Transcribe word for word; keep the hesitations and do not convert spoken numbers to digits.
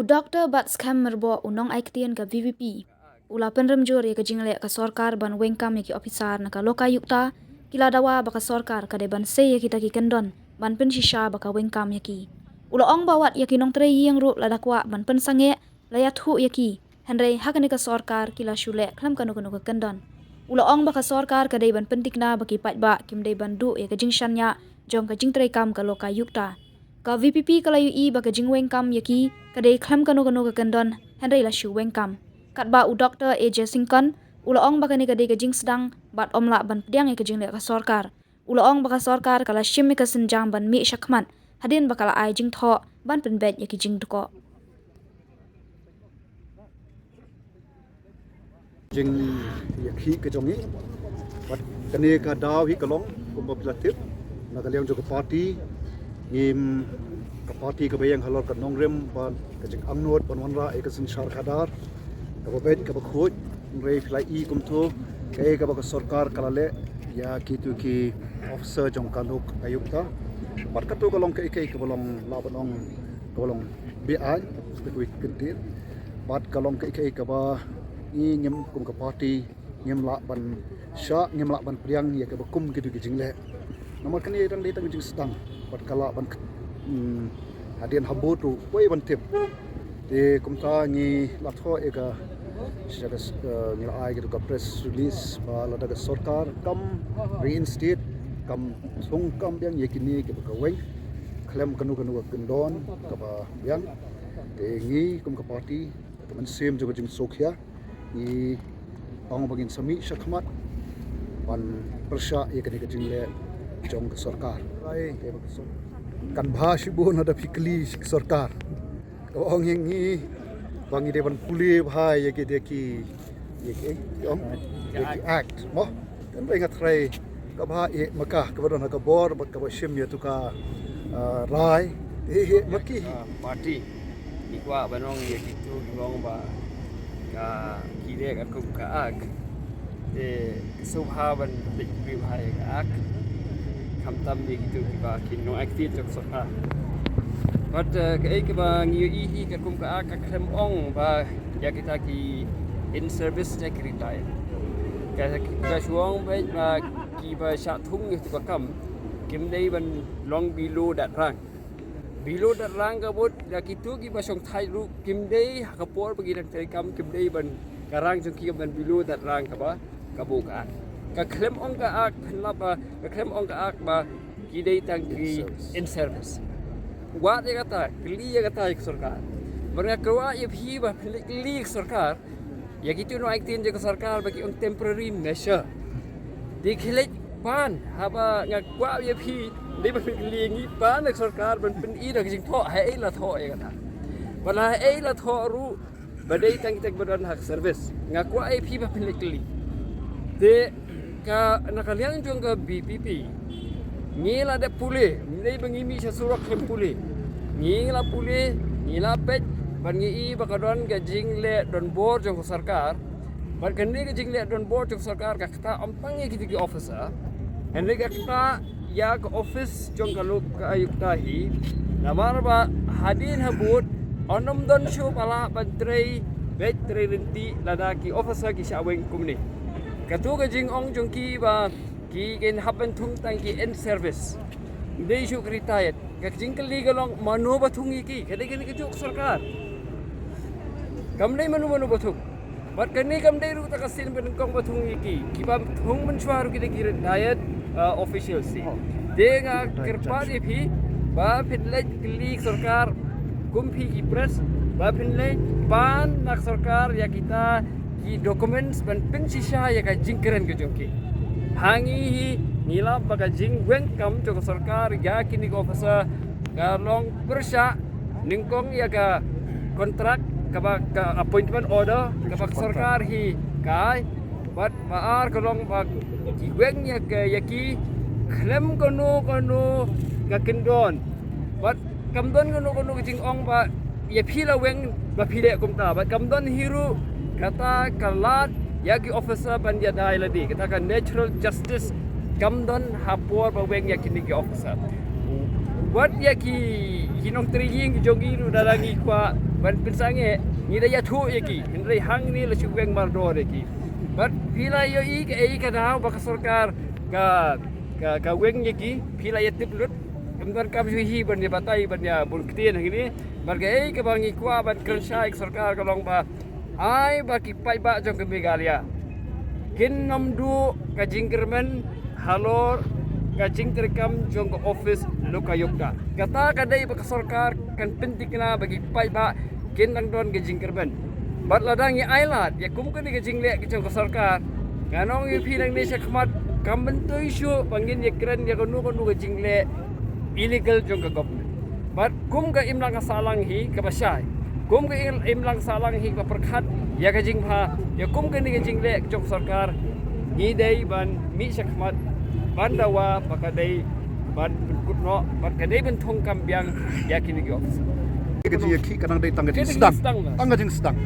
Doctor Batskhem Myrboh, u nongai ktien ka VPP, u la pynrem jur ïa ka jingleh ka sorkar ban weng kam ïa ki ophisar na ka Lokayukta. Ki la dawa ba ka sorkar ka dei ban sei ïa kita ki kyndon ban pynshisha ba ka weng kam ïa ki. U la ong ba wat ïa ki nongtrei ïing ruh lada kwah ban pynsangeh, la ïathuh ïa ki. Hynrei ha kane ka sorkar ki la shu leh khlem kano kano ka kyndon. U la ong ba ka sorkar ka dei ban pyntikna ba ki paidbah kim dei ban duh ïa ka jingshaniah jong ka jingtrei kam ka Lokayukta. Ka VPP ka la ïohi ba ka jingweng kam ïa ki ka dei khlem kano kano ka kyndon, hynrei la shu weng kam. Katba u Doctor A J Syngkon, u la ong ba kane ka dei ka jingsdang bad ym lah ban pdiang ïa ka jingleh ka sorkar. U la ong ba ka sorkar ka la shim ïa ka sienjam ban mih shakhmat hadien ba ka la ai jingthoh ban pynbeit ïa ki jingdkoh. Jingïakhih ka jong ngi. Bad kane ka daw hi ka long kumba phi la tip, na ka liang jong ka party, ngim, ka party kaba ïeng halor ka nongrim bad ka jingangnud ban wanrah ïa ka synshar khadar kaba beit kaba khuid. Hynrei phi la i kumto kaei kaba ka sorkar ka la leh ïa kito ki officer jong ka Lokayukta. Bad kato ka long kaei kaei kaba long, lah ban ong, kaba long beaiñ, kaba khuid kyntien. Bad ka long kaei kaei kaba ngi ngim kum ka party ngim lah ban shah, ngim lah ban pdiang ïa kaba kum kito ki jingleh. Namar kane dang dei tang jingsdang bad ka lah ban, hmm, hadien ha vote ruh poi ban tip. Te kumta ngi la thoh ïa ka, sha ka, eh, ngi la ai kito ka press release ba lada ka sorkar kam reinstate, kam thung kam biang ïa kine kiba ka weng khlem kano kano ka kyndon kaba biang, te ngi kum ka party, ka mynsiem jong ka jingsngewkhia, ngi ong ba ngin sa mih shakhmat ban pyrshah ïa kane ka jingleh jong ka sorkar. Ai, kan bha shibun lada phi kylli sha ka sorkar. Ka ong ïa ngi ba ngi dei ban pule bha ïa ki, ïa ki, ïa ki, ïa ki, ïa ki act, mo. Kan ba nga trai kaba ïa ma ka, kaba don ha ka bor bad kaba shim ïa tu ka, ah, rai. Ïa, ïa ma ki. Ah, party. Ngi kwah ban ong ïa kito ki ong ba ka, ki dei ka kum ka ak. Te ka sngewbha ban leit pule bha ïa ka ak. Khamtam ïa kito kiba ki nongai ktien jong ka sorkar. Bad, eh, kaei kaba ngi ïohi hi ka kum ka ak, ka khlem ong ba ïa kita ki in service ne ki retired. Ka, ka shu ong ba, ba kiba shah thung ïa kito ka kam kim dei ban long below that rank. Below that rank ka mut, ïa kito kiba shongthait ruh kim dei ha ka por ba ki dang trei kam kim dei ban, ka rank jong ki ban below that rank kaba, kaba ka ak. Ka khlem ong ka ak, pynlap ba, ka khlem ong ka ak ba ki dei tang ki in service. Wat ïa kata, kylli ïa kata ïa ka sorkar. Bad nga kwah ïa phi ba phin leit kylli ïa ka sorkar. Ïa kito nongai ktien jong ka sorkar ba ki ong temporary measure. Te khie leit pan, haba nga kwah ïa phi, dei ba phin kylli ngi pan ïa ka sorkar ban pyni da ka jingthoh, haei la thoh ïa kata. Bad haei la thoh ruh ba dei tang kita kiba don ha ka service. Nga kwah ïa phi ba phin leit kylli. Te ka, na ka liang jong ka VPP, ngi la dep pule, ym dei ba ngi mih sha surok khlem pule. Ngi la pule, ngi la peit bad ngi i ba ka don ka jingleh donbor jong ka sorkar. Bad kane ka jingleh donbor jong ka sorkar ka ktah ym tang ïa kito ki officer, hynrei ka ktah ïa ka office jong ka Lokayukta hi. Namar ba hadien habud ym don shuh ba lah ban trei beit trei ryntih lada ki officer ki shah weng kumne. Kato ka jingong jong ki ba ki kin hap ban thung tang ki in service, ym dei shuh ki retired. Ka jingkylli ka long mano ba thung ïa ki, ka dei kane kajuh ka sorkar. Kam dei mano mano ba thung. Bad kane kam dei ruh kata ka sien ba nyngkong ba thung ïa ki. Kiba thung mynshuwa ruh ki dei ki retired, uh, officials hi. Te nga kyrpad ïa phi ba phin leit kylli ka sorkar, kum phi ki press, ba phin leit pan na ka sorkar ïa kita ki documents ban pynshisha ïa ka jingkren ka jong ki. Ha ngi hi ngi lap ba ka jingweng kam jong ka sorkar ïa kine ki officer ka long pyrshah nyngkong ïa ka contract kaba, ka appointment order kaba ka sorkar hi ka ai. Bad ba ar ka long ba ki weng ïa ka, ïa ki khlem kano kano ka kyndon. Bad kam don kano kano ka jingong ba ïa phi la weng ba phi leh kumta. Bad kam don hi ruh kata ka lad ïa ki officer ban ïada ïa lade, kata ka natural justice kam don ha por ba weng ïa kine ki officer. Wat ïa ki, ki nongtrei ïing ki jong ngi ruh lada ngi kwah Ban pynsangeh, ngi da ïathuh ïa ki, hynrei hangne la shu weng mardor ïa ki. Bad phi la ïohi kaei ka daw ba ka sorkar ka, ka, ka weng ïa ki, phi la ïatip lut. Ym donkam shuh hi ban ïa batai, ban ïa bun ktien hangne. Bad kaei kaba ngi kwah ban kren shai ka sorkar ka long ba ai ba ki paidbah jong ka Meghalaya kin ym duh ka jingkyrmen halor ka jingtreikam jong ka office Lokayukta. Kata ka dei ba ka sorkar kan pyntikna ba ki paidbah kin nang don ka jingkyrmen. Bad lada ngi ailad ïa kum kane ka jingleh ka jong ka sorkar, nga ong ïa phi nangne shakhmat kam myntoi shuh ba ngin ïakren ïa kano kano ka jingleh illegal jong ka government. Bad kum ka imlang ka sahlang hi kaba shai, kum ka im-, imlang sahlang hi kaba pyrkhat ïa ka jingbha, ïa kum kane ka jingleh ka jong ka sorkar, ngi dei ban mih shakhmat ban dawa ba ka dei ban pynkut noh, bad ka dei ban thung kam biang ïa kine ki office. Ka jingïakhih ka nang dei tang ka jingsdang. Tang ka jingsdang.